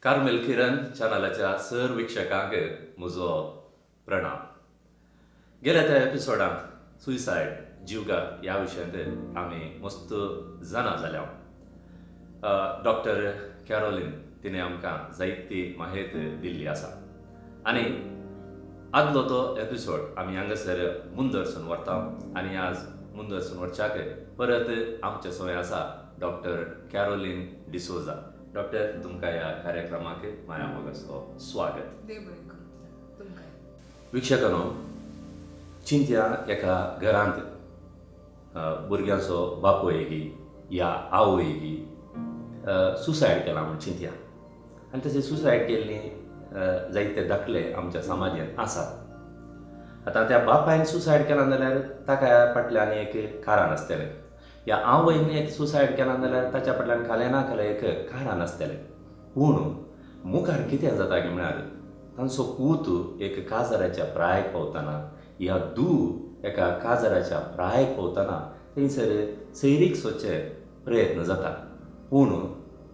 Carmel किरण चॅनलाच्या sir वीक्षकांक म्हजो प्रणाम. गेल्या त्या एपिसोडांत सुयसायड, जीवघात ह्या विशयांत आमी मस्त जाणा जाल्या. डॉक्टर कॅरोलीन तिणें आमकां जायती माहिती दिल्ली आसा आनी आदलो तो एपिसोड आमी हांगासर मुंदरसून व्हरता आनी आज मुंदरसून व्हरच्याक परत आमचे सवय आसा डॉक्टर कॅरोलीन डिसोजा. डॉक्टर, तुमकां ह्या कार्यक्रमाक माया मोगाचो स्वागत. देव बरें करूं तुमकां. वीक्षकांनो, चिंत्या एका घरांत भुरग्यांचो बापूय गी या आवय गी सुसायड केला म्हूण चिंतया आनी तशें सुसायड केल्ली जायते दाखले आमच्या समाजांत आसात. आतां त्या बापायन सुसायड केला जाल्यार ताका फाटल्यान एक कारण आसतलें, या आवयन एक सुसायड केला जाल्यार ताच्या फाटल्यान खालें ना खालें एक कारण आसतलें. पूण मुखार कितें जाता की म्हळ्यार तांचो पूत एक काजाराच्या प्रायक पावतना या धूव एका काजाराच्या प्रायक पावतना थंयसर सैरीक सोदचे प्रयत्न जाता, पूण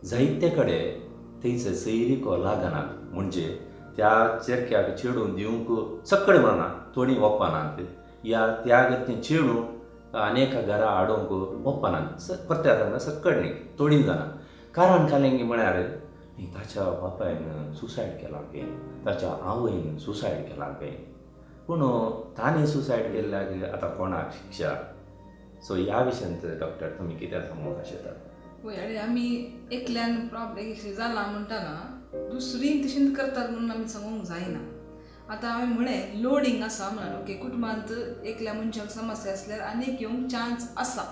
जायते कडेन थंयसर सैरिको लागनात. म्हणजे त्या चेरक्याक चेडूं दिवंक सक्कडें म्हणना, थोडीं वचनात या त्या गतीन चेडूं अनेक घरा हाडूंक वचनात. परते सांगता, सक्कड न्ही, थोडीं जाणां. कारण कालें म्हळ्यार ताच्या बापायन सुसायड केलां खंय, ताच्या आवयन सुसायड केलां खंय. पूण तांणी सुसायड केल्ल्याक आतां कोणाक शिक्षा? सो ह्या विशयांत डॉक्टर तुमी कितें सांगूंक आशेतात? वय, आनी आमी एकल्यान प्रॉब्लेम जाला म्हणटना दुसरी तशें करतात म्हणून आमी सांगूंक जायना. आतां हांवें म्हळें लोडींग आसा म्हणून, ओके, कुटुंबांत एकल्या मनशाक समस्या आसल्यार आनीक येवंक चान्स आसा.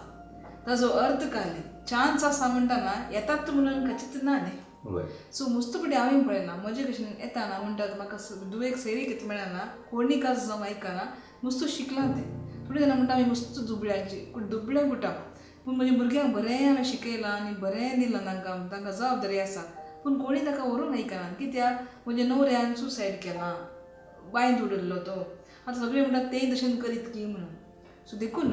ताजो अर्थ काय, चान्स आसा म्हणटना येतात म्हणून खचित ना न्ही. सो मस्त पटी हांवें पळयलां, म्हजे कशेन येताना म्हणटात म्हाका दुयेक सैरीक कितें मेळना, कोणी काज जावं आयकना, मस्त शिकलां तें. थोडी जाणां म्हणटा आमी मस्त दुबळ्यांची दुबळ्यां कुटां, पूण म्हज्या भुरग्यांक बरें हांवें शिकयलां आनी बरें दिलां तांकां, तांकां जबाबदारी आसा, पूण कोणी ताका व्हरूंक आयकना. कित्याक म्हज्या न्हवऱ्यान सुसायड केलां, बांयंत उडयल्लो तो. आतां सगळीं म्हणटात तेंय तशें करीत की म्हणून. सो देखून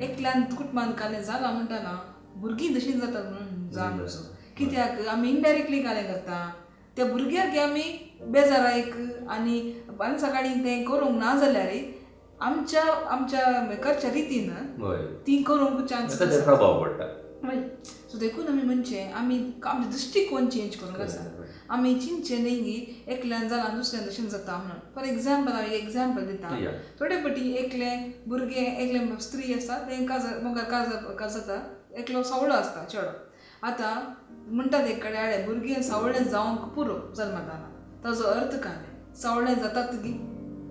एकल्यान कुटुंबान कालें जालां म्हणटना भुरगीं तशीं जातात म्हणून जाण. सो कित्याक आमी इनडायरेक्टली कालें करता त्या भुरग्याक आमी बेजारायक आनी आनी सकाळीं तें करूंक ना जाल्यार आमच्या आमच्या करच्या रितीन ती करूंक चान्स, प्रभाव पडटा. सो देखून आमी म्हणचे आमी आमचे दृश्टिकोन चेंज करूंक आसा. आमी चिंतचें न्ही की एकल्यान जालां दुसऱ्यान तशें जाता म्हणून. फॉर एग्जाम्पल हांव एक एग्जाम्पल दिता. थोडे फावटी एकलें भुरगें, एकलें स्त्री आसता, तें काजार मुखार काजार जाता, एकलो सावळो आसता चेडो. आतां म्हणटात एक कडेन आडे भुरगें सावळें जावंक पुरो जल्मताना. ताजो अर्थ काय, सावळें जातात गी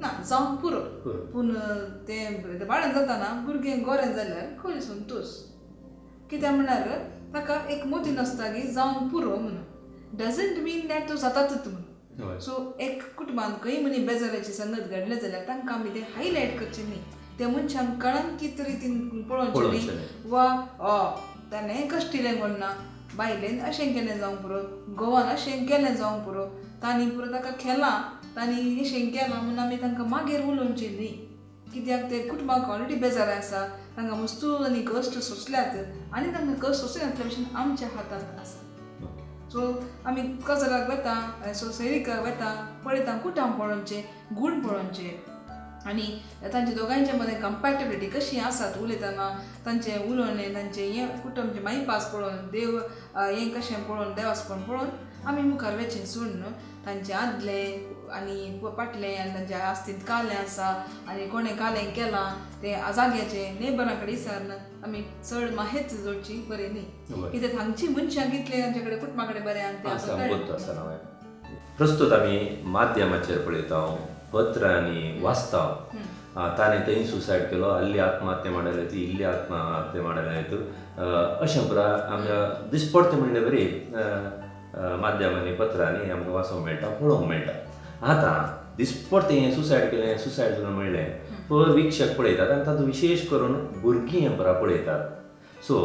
ना, जावंक पुरो, पूण तें बाळण जाताना भुरगें गोरें जाल्यार खंय संतोश. कित्याक म्हळ्यार ताका एक मोती नासता की जावंक पुरो म्हणून, डजंट मीन that तो जातातच म्हणून. सो एक कुटुंबान खंय म्हणी बेजाराची संगत घडलें जाल्यार तांकां आमी तें हायलायट करचें न्ही, त्या मनशांक कळंकीत रितीन पळोवचें न्ही, वा ताणें कश्टिलें कोण ना, बायलेन अशें केलें जावंक पुरो, घोवान अशें केलें जावंक पुरो, तांणी पुरो ताका खेलां, तांणी अशें केलां म्हणून आमी तांकां मागीर उलोवचें न्ही. कित्याक ते कुटुंबाक ऑलरेडी बेजार आसा, तांकां वस्तू आनी कश्ट सोंसल्यात आनी तांकां कश्ट सोंसनासल्या भशेन आमच्या हातांत आसा. सो आमी कजराक वता, सो सैरिकाक वता, पळयता कुटां पळोवचें, गूण पळोवचें आनी तांच्या दोगांयच्या मदें कंपॅटेबिलिटी कशी आसात उलयतना, तांचें उलोवणें, तांचें हें कुटुंबचें मायपास पळोवन, देव हें कशें पळोवन, देवासपण पळोवन आमी मुखार वचें सोडून तांचें आदलें आनी पाटलें आनी तांच्या आस्तींत कालें आसा आनी कोणें कालें केलां तें जाग्याचें नेबरां कडेन विचारून आमी चड माहेत जोडची बरें न्ही. कित्याक हांगची मनशां कितले तांचे कडेन कुटुंबा कडेन बरें आनी तें. प्रस्तुत आमी माध्यमाचेर पळयता, पत्रांनी वाचता, ताणें थंय सुसायड केलो, आहली आत्महत्या म्हणले ती, इल्ली आत्महत्या म्हणले, अशें पुरा आमकां दिसपडतें म्हणले बरी माध्यमांनी पत्रांनी आमकां वाचूंक मेळटा, पळोवंक मेळटा. आतां दिसपडतें हें सुसायड केलें, सुसायड केलें म्हणलें वीक्षक पळयतात आनी तातूंत विशेश करून भुरगीं हें पुरा पळयतात. सो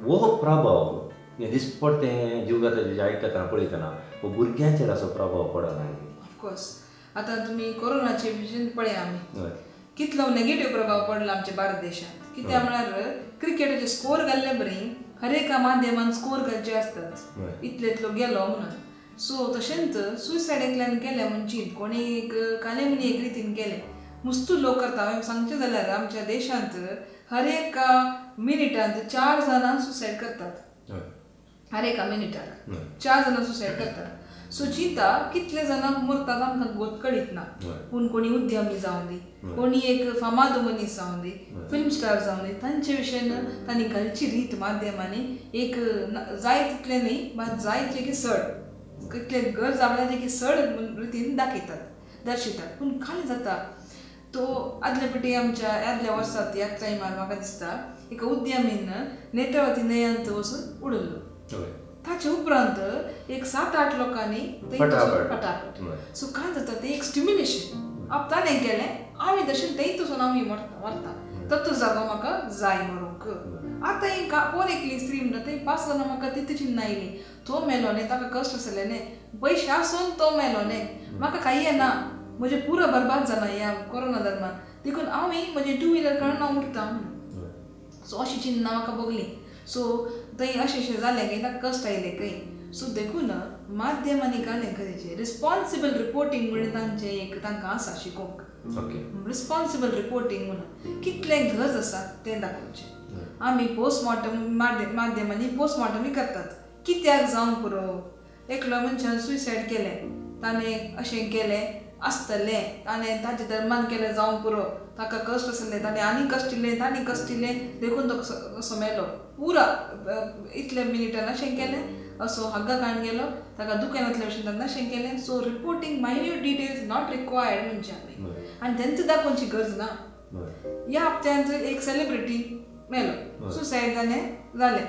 हो प्रभाव हें दिसपडतें जिवघाताचें आयकतना पळयतना हो भुरग्यांचेर असो प्रभाव पडना. ऑफकोर्स आतां तुमी कोरोनाचे विशयन पळया, आमी कितलो नेगेटीव प्रभाव पडला आमच्या भारत देशांत. कित्याक म्हळ्यार क्रिकेटाचे स्कोर घाल्ले बरी हर एका माध्यमान स्कोर घालचे आसतात, इतले इतलो गेलो म्हणून. सो तशेंच सुसायड एकल्यान केलें म्हणजे कोणी एक कालें म्हणी एक रितीन केलें मुस्तू लोक करता. हांवें सांगचें जाल्यार आमच्या देशांत हर एका मिनिटांत 4 जाणां सुसायड करतात. हर एका मिनिटाक 4 जाणां सुसायड करतात. सो चिंता कितले जाणां मरतात आमकां गोत कळीत ना. पूण कोणी उद्यमी जावन दी, कोणी एक फामाद मनीस जावन दी, फिल्म स्टार जावन दी, तांचे विशयन तांणी घालची रीत माध्यमांनी एक जाय तितलें न्ही मात जाय की चड कितले गरज आपल्याचे की चड रितीन दाखयतात दर्शयतात. पूण कांय जाता तो आदले पटी आमच्या आदल्या वर्सात ह्या टायमार म्हाका दिसता एका उद्यमीन नेत्रावती न्हंयांत वचून उडयल्लो. ताचे उपरांत एक 7-8 लोकांनी फटाफट. सो काय जाता तें एक स्टिम्युलेशन आप ताणें केलें आमी तशें थंय तसून आमी मरता तत्व जागो म्हाका जाय मरूंक. आतां एक कोण एकली स्त्री म्हणटा थंय 5 जाणां म्हाका तितली चिन्नां आयली तो मेलो न्ही, ताका कश्ट आसले न्ही, पयशे आसून तो मेलो न्ही, म्हाका कांय येना, म्हजें पुरो बरबाद जाला ह्या कोरोना दरम्यान, देखून हांव म्हजें 2 व्हिलर काडून हांव उरता म्हणून. सो अशी चिन्नां म्हाका भोगली. सो थंय अशें अशें जालें की ताका कश्ट आयले खंय. सो देखून माध्यमांनी कालें करचें रिस्पोन्सिबल रिपोर्टींग म्हणून तांचें एक तांकां आसा शिकोवंक. रिस्पोन्सिबल रिपोर्टींग म्हणून कितलें गरज आसा तें दाखोवचें. आमी पोस्टमॉर्टम माध्यमांनी पोस्टमॉर्टमूय करतात. कित्याक जावंक पुरो एकलो मनशान सुसायड केलें, ताणें अशें केलें आसतलें, ताणें ताजें धर्मान केलें जावंक पुरो, ताका कश्ट आसलें, ताणें आनी कश्ट इल्लें, ताणें कश्ट इल्लें देखून तो असो मेलो पुरा इतल्या मिनिटान अशें केलें, असो हग्गा काडून गेलो, ताका दुकानांतल्या भशेन ताणें अशें केलें. So reporting minute details not required म्हणजे आमी आनी तेंच दाखोवची गरज ना. ह्या हप्त्यांत एक सेलिब्रिटी मेलो, सुसायड जालें जालें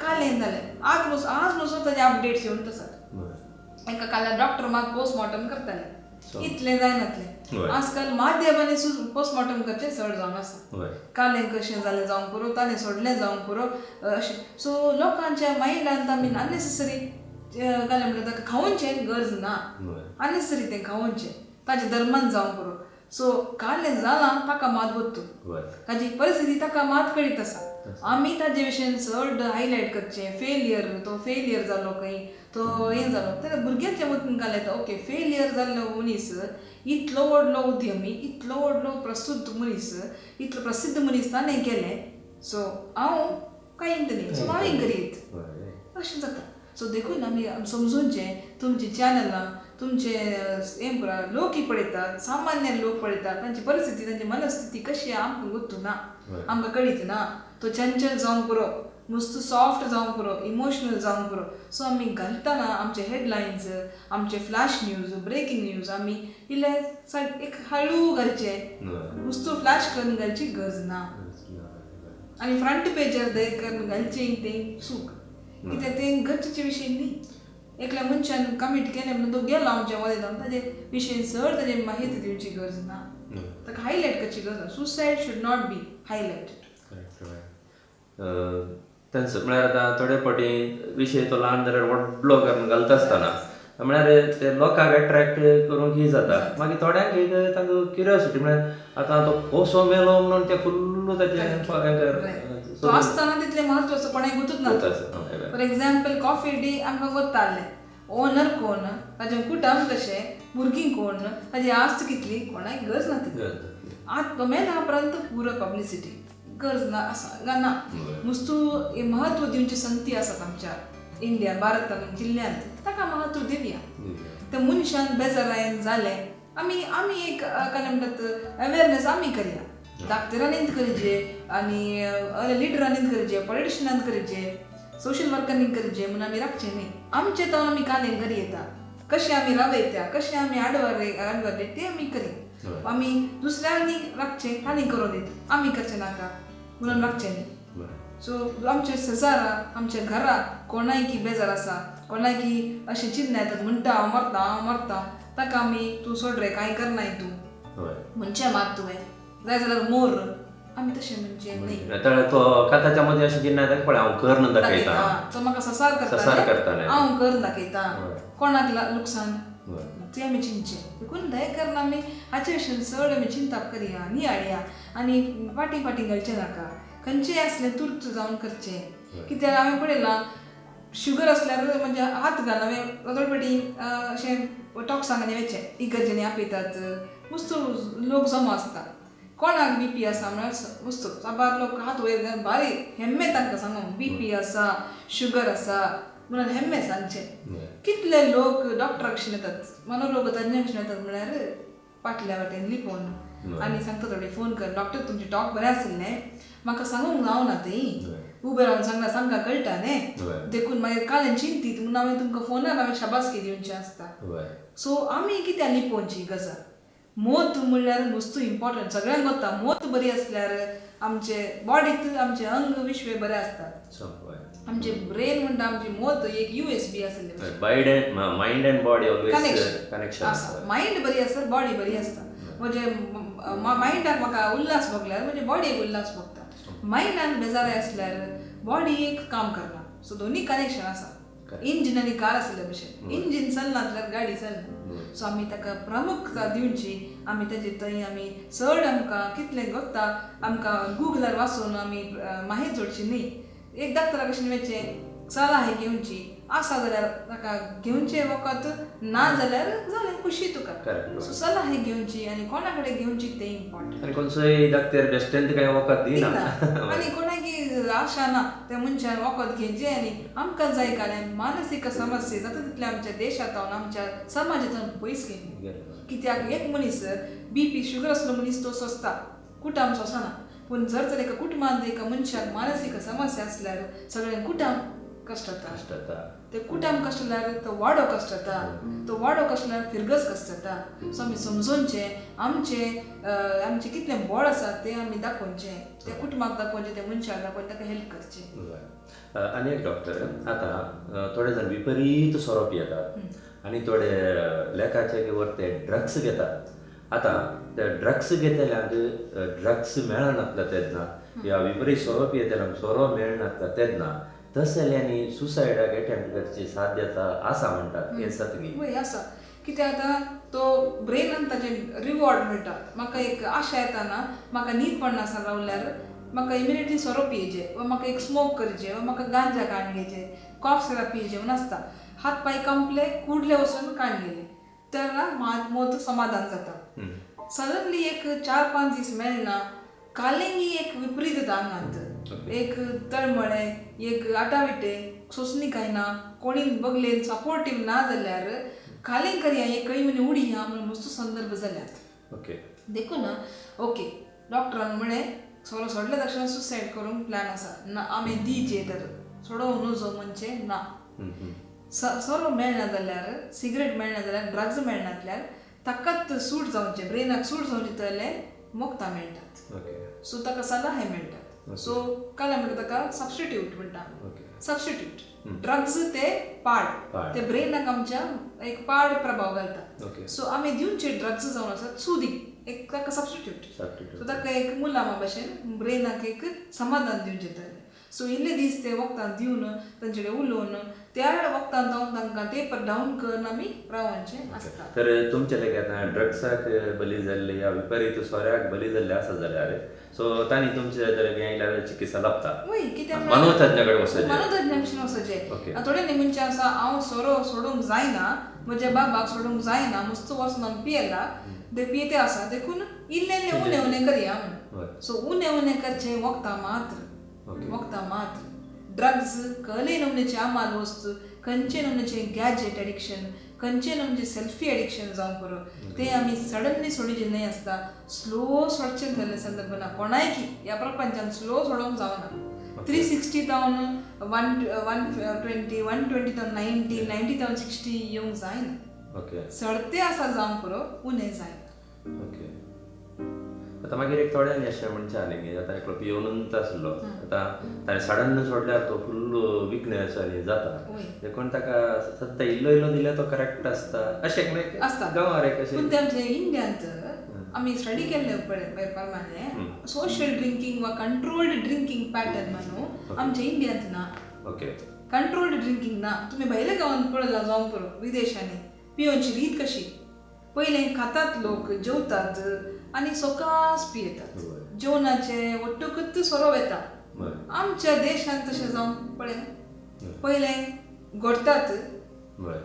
कालें जालें, आज आज नुसो ताजे अपडेट्स येवन आसात. एका काल्यार डॉक्टर मात पोस्टमॉर्टम करताले, इतलें जायनातलें. आजकाल माध्यमांनी पोस्टमॉर्टम करचें चड जावन आसा. कालें कशें जालें जावंक पुरो, ताणें सोडलें जावंक पुरो अशें. सो लोकांच्या मायंडान आमी अननेसेसरी कालें म्हणटा ताका खावोवचें गरज ना, अननेसेसरी तें खावोवचें ताजें धर्मान जावंक पुरो. सो कालें जालां ताका मात गोत्तू, ताजी परिस्थिती ताका मात कळीत आसा. आमी ताजे विशयन चड हायलायट करचें फेलियर, तो फेलियर जालो खंय, तो हें जालो, ते भुरग्यांच्या मतीन घालें ओके फेलियर जाल्लो मनीस इतलो व्हडलो उद्यमी, इतलो व्हडलो प्रस्तुत मनीस, इतलो प्रसिद्ध मनीस ताणें केलें, सो हांव कांय न्ही, सो हांवें करीत अशें जाता. सो देखून आमी समजूनचें तुमचीं चॅनलां तुमचे हें पुरा लोकय पळयतात, सामान्य लोक पळयतात, तांची परिस्थिती तांची मनस्थिती कशी आमकां गोत्तू ना, आमकां कळीत ना. तो चंचल जावंक पुरो, नुस्तं सॉफ्ट जावंक पुरो, इमोशनल जावंक पुरो. सो आमी घालतना आमचे हेडलायन्स, आमचे फ्लॅश न्यूज, ब्रेकींग न्यूज आमी इल्ले एक हळू घालचें, नुस्तं फ्लॅश करून घालची गरज ना. आनी फ्रंट पेजर करून घालचें तें चूक, कित्याक तें गरजेचे विशय न्ही. एकल्या मनशान कमीट केलें म्हणून तो गेलो आमच्या वदें, ताजे विशय चड ताजे माहिती दिवची गरज ना, ताका हायलायट करची गरज ना. Suicide should not be highlighted. तेंच म्हळ्यार आतां थोडे फावटी विशय तो ल्हान जाल्यार व्हडलो करून घालता आसतना म्हळ्यार ते लोकांक एट्रेक्ट करूंक ही जाता. मागीर थोड्यांक एक तांकां क्युरियोसिटी म्हळ्यार आतां तो कसो मेलो म्हणून ते फुल्ल ताचें तो आसतना तितलें म्हत्वाचो कोणाक गोतूच ना. फॉर एग्जाम्पल कॉफी डे आमकां गोत्तालें, ओनर कोण, ताजें कुटुंब कशें, भुरगीं कोण, ताजी आस्त कितली, कोणाक गरज ना तितली. आतां तो मेला उपरांत पुरो पब्लिसिटी गरज ना आसा ना. वस्तू म्हत्व दिवची संती आसात आमच्या इंडिया भारतान जिल्ल्यांत, ताका म्हत्व दिवया. त्या मनशान बेजारायन जालें आमी आमी एक काय म्हणटात अवेरनेस आमी करया, डाक्टरांनी करचे आनी लिडरांनी करचे, पॉलिटिशियनान करचे, सोशल वर्करांनी करचे म्हणून आमी राखचें न्ही. आमचे तो आमी कालें करी येता, कशें आमी रावयता, कशें आमी आडवारले आडवारले ते आमी करी. आमी दुसऱ्यांनी राखचें तांणी करून दित, आमी करचें नाका म्हणून राखचें न्ही. सो आमच्या शेजारा आमच्या घरा कोणाय की बेजार आसा, कोणाय की अशें चिन्न येतात म्हणटा हांव मरता हांव मरता, ताका आमी तूं सोड रे कांय करनाय तूं म्हणचें मात तुवें जाय जाल्यार मोर, आमी तशें म्हणचें न्ही. ताच्या मदीं अशें चिन्न येता पळय हांव करून दाखयता, तो म्हाका ससार करता, हांव करून दाखयता, कोणाक लुकसाण तें आमी चिंतचें. देखून दया करून आमी हाचे विशीं चड आमी चिंताप करया, नियाळया आनी फाटीं फाटीं घालचें नाका. खंयचें आसलें तुर्त जावन करचें, कित्याक हांवें पळयलां शुगर असल्यार म्हणजे हात घालून हांवें थोडे फावटी अशें टॉक्सांनी वचें इगर्जेनी आपयतात वस्तू लोक जमा आसता कोणाक बी पी आसा म्हळ्यार वस्तू साबार लोक हात वयर घालून बारी हेम्मे तांकां सांगूंक बी पी आसा शुगर आसा म्हणून हेम्मे सांगचें. कितले लोक डॉक्टरा कशेन येतात मनोरोग तज्ञ कशेन येतात म्हळ्यार फाटल्या वाटेन लिपोवन आनी सांगता थोडे फोन कर डॉक्टर तुमचें टॉक बरें आशिल्लें म्हाका सांगूंक जावना ती उबें रावन सांगला सामकां कळटा न्ही देखून मागीर काल्यान चिंतीत म्हणून हांवें तुमकां फोनार हांवें शाबासकी दिवची आसता. सो आमी कित्याक लिपोवची गजाल. मोत म्हणल्यार वस्तू इम्पॉर्टंट सगळ्यांक वता मोत बरी आसल्यार आमचे बॉडीत आमचे अंग विश्वे बरें आसतात. आमचे ब्रेन म्हणटा आमची मोत एक USB आसली mind and body always connection आसा. मायंड बरी आसता बॉडी बरी आसता. म्हणजे मायंडाक म्हाका उल्हास भोगल्यार म्हणजे बॉडीक उल्हास भोगता. मायंडान बेजाराय आसल्यार बॉडी एक काम करना. सो दोनी कनेक्शन आसा. इंजिन आनी कार आसले भशेन इंजीन चलना जाल्यार गाडी चलना. सो आमी ताका प्रमुखता दिवची आमी ताजे थंय आमी चड आमकां कितलें गत्ता आमकां गुगलार वाचून आमी माहिती जोडची न्ही. एक डॉक्टरा कशेन वचचें सलाह घेवची आसा जाल्यार ताका घेवचें वखद ना जाल्यार जालें खुशी तुका. सो सलाह घेवची आनी कोणा कडेन घेवची तें इम्पॉर्टंट. आनी खंयचोय डॉक्टर बेश्टेन कांय वखद दिना आनी कोणाकी आशा ना त्या मनशान वखद घेवचें आनी आमकां जाय काल्यान मानसीक समस्या जाता तितले आमच्या देशांत आमच्या समाजांत पयस गेली. कित्याक एक मनीस बी पी शुगर आसलो मनीस तो सोंसता कुटाम सोंसना पूण जर तर एका कुटुंबांत एका मनशाक मानसीक समस्या आसल्यार सगळ्यांक कुटाम कश्ट जाता. ते कुटाम कश्ट जाल्यार तो वाडो कश्ट जाता तो वाडो कश्ट जाल्यार फिरगस कश्ट जाता. सो आमी समजोवचें आमचें आमचें कितलें बळ आसा तें आमी दाखोवचें त्या कुटुंबाक दाखोवचें त्या मनशाक दाखोवन ताका हेल्प करचें. आनी एक डॉक्टर आतां थोडे जाण विपरीत सोरो पियेतात आनी थोडे लेखाचे किंवा ते ड्रग्स घेतात. आतां ते ड्रग्स घेतल्यांक ड्रग्स मेळनासता तेन्ना या विपरीत सोरो पियेतल्यांक सोरो मेळनासता तेन्ना तसल्यांनी सुसायडाक एटेम्प्ट करची साध्यता आसा म्हणटात हें सत गी? वय आसा. कित्याक आतां तो ब्रेनान ताजें रिवॉर्ड मेळटा. म्हाका एक आशा येता ना म्हाका न्हीद पडनासतना रावल्यार म्हाका इमिडिएटली सोरो पियेचे वा म्हाका एक स्मोक करचें वा म्हाका गांजा काडून घेवचें कॉफ सिरप पियेचें म्हूण आसता. हात पांय कांपले कुडले वचून काडून गेले तेन्ना मोत समाधान जाता. सडनली एक 4-5 दीस मेळना कालेंगी एक विपरीत येता आंगांत एक तळमळे एक आटाविटे सोंसणी काय ना कोणी बगलेन सपोर्टीव ना जाल्यार कालें करया एक कळी म्हणी उडी ह्या म्हणून मस्त संदर्भ जाल्यात. ओके देखून ओके डॉक्टरान म्हळें सोरो सोडले तक्षण सुसायड करूंक प्लॅन आसा ना आमी दिजे तर सोडोवं नजो म्हणचें ना. सोरो मेळना जाल्यार सिगरेट मेळना जाल्यार ड्रग्स मेळना जाल्यार ताकाच सूट जावचें ब्रेनाक सूट जावचें जाल्यार मोगतां मेळटात. सो ताका सलाह मेळटात. सो काल म्हणटा ताका सबस्टिट्यूट म्हणटा. सबस्टिट्यूट ड्रग्स ते पाड ते ब्रेनाक आमच्या एक पाड प्रभाव घालता. सो आमी दिवचे ड्रग्स जावन आसात सुदींग एक ताका सबस्टिट्यूट. सो ताका एक मुलामा भशेन ब्रेनाक एक समाधान दिवचें जालें. सो इल्ले दीस ते वखदां दिवन तांचे कडेन उलोवन त्या वखदां जावन तांकां टेपर डावन करून आमी रावोवचें आसता. तर तुमचे लेगीत आतां ड्रग्साक बली जाल्ले या विपरीत सोऱ्याक बली जाल्ले आसा जाल्यार सो तांणी तुमचे आयल्यार चिकित्सा लाभता. वय कित्याक मनोतज्ञा कडेन वचचें मनोतज्ञा कडेन वचचें. थोडे न्ही मनशां आसा हांव सोरो सोडूंक जायना म्हज्या बाबाक सोडूंक जायना मस्त वर्सां हांव पियेला ते पियेते आसा देखून इल्लें इल्लें उणें उणें करया म्हणून. सो उणें उणें करचें वखदां मात्र वखदां मात्र ड्रग्स कहले नमुनेचे आमाल वस्तू खंयचे नमुनेचे गॅजेट एडिक्शन खंयचे नमुनेचे सेल्फी एडिक्शन जावंक पुरो ते आमी सडनली सोडीचे न्हय आसता. स्लो सोडचें जाल्लें संदर्भ ना कोणायकी ह्या प्रपंचान स्लो सोडोवंक जावना. 360 जावन 120 120 जावन 90 90 जावन 60 येवंक जायना. सडते आसा जावंक पुरो उणें जायना. आतां मागीर एक थोड्यांनी अशें म्हणचें आनी आतां एकलो पियोनूच आसलो आतां ताणें सडन सोडल्यार तो फुल्ल विकनेस आनी जाता देखून ताका सद्दां इल्लो इल्लो दिल्यार तो करेक्ट आसता अशें आसता गांवार एक अशें. पूण तें आमच्या इंडियांत आमी स्टडी केल्ले पळय प्रमाणे सोशल ड्रिंकींग वा कंट्रोल्ड ड्रिंकींग पॅटर्न म्हणून आमच्या इंडियांत ना. ओके कंट्रोल्ड ड्रिंकींग ना. तुमी भायल्या गांवांत पळयलां जावंक पुरो विदेशांनी पियोवची रीत कशी पयलें खातात लोक जेवतात आनी सोकास पियेतात जेवणाचे वट्टूकच सोरो वेता. आमच्या देशांत तशें जावंक पळय पयलें गोडटात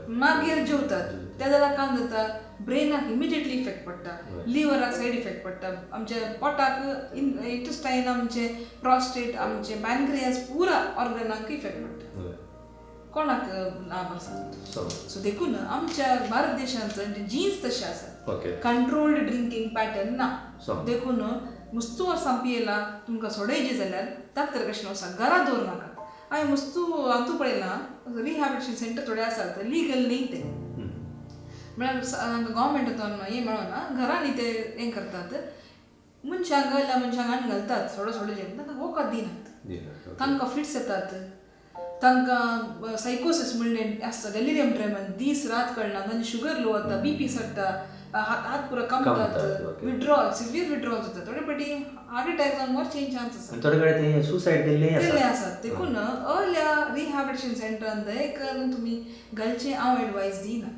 मागीर जेवतात त्या जाल्यार काम जाता ब्रेनाक इमिजिएटली इफेक्ट पडटा, लिवराक सायड इफेक्ट पडटा, आमच्या पोटाक इंटेस्टायन आमचे प्रॉस्टेट आमचे पॅनक्रियास पुरा ऑर्गनाक इफेक्ट पडटा. कोणाक लाभ आसा? सो देखून आमच्या भारत देशांत जीन्स तशें आसा, कंट्रोल्ड ड्रिंकींग पॅटर्न ना. देखून मुस्तू वर्सां पियेला तुमकां सोडयचे जाल्यार डॉक्टर कशें वचा घरा दवरनाका. हांवें मुस्तू हातूं पळयलां रिहॅबिलिटेशन सेंटर थोडे आसात लिगल न्ही ते, म्हळ्यार गव्हर्मेंटातून हें मेळना, घरांनी ते हें करतात, मनशांक गायल्या मनशांक हाडून घालतात थोडो थोडो जेवण, तांकां वखद दिनात, तांकां फिट्स येतात, तांकां सायकोसिस म्हणलें आसता, डेलिरियम ट्रेमन, दीस रात कळना, तांची शुगर लो जाता, बीपी चडटा, हात पुरो कामतात, विड्रॉल, सिवियर विड्रॉल जाता, थोडे फावटी हार्ट अटॅक जावन मरचे चान्स आसा, थोडे कडेन सुसायड केल्ले आसात. देखून अर्ल्या रिहॅबिलिटेशन सेंटरान दयेकरून तुमी घालचें हांव एडवायस दिना.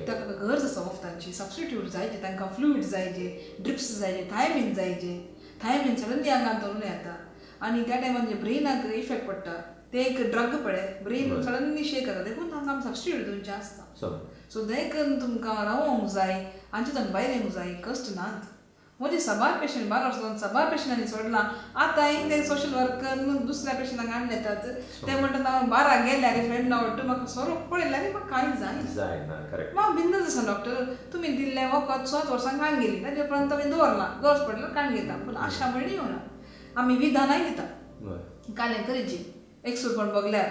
ताका गरज आसा वखदांची, सबस्टिट्यूट जायचे, तांकां फ्लुइड जायचे, ड्रिप्स जायचे, थायमीन जायचे, थायमीन सडनली आंगान धरून येता आनी त्या टायमार जे ब्रेनाक इफेक्ट पडटा, ते एक ड्रग पळय ब्रेन सडनली शेक जाता, देखून तांकां आमी सबस्टिट्यूट दिवचें आसता. सो दयेकरून तुमकां रावोंक जाय, हांचे भायर येवंक जाय, कश्ट नात. म्हजे साबार पेशंट 12 वर्सां साबार पेशंटांनी सोडलां, आतां ते सोशल वर्कर दुसऱ्या पेशंटांक हाडून येतात, ते म्हणटात हांव बारा गेल्यार फ्रेंडा वट्टू म्हाका सोरो पळयल्यार म्हाका कांय जायना. म्हाका बिंदास आसा डॉक्टर, तुमी दिल्लें वखद 7 वर्सां काण गेली, ताजे उपरांत आमी दवरलां, गरज पडल्यार काण घेता, पूण आशा म्हणली येवना. आमी विधानाय दिता, कालें करीची एकसूरपण बगल्यार,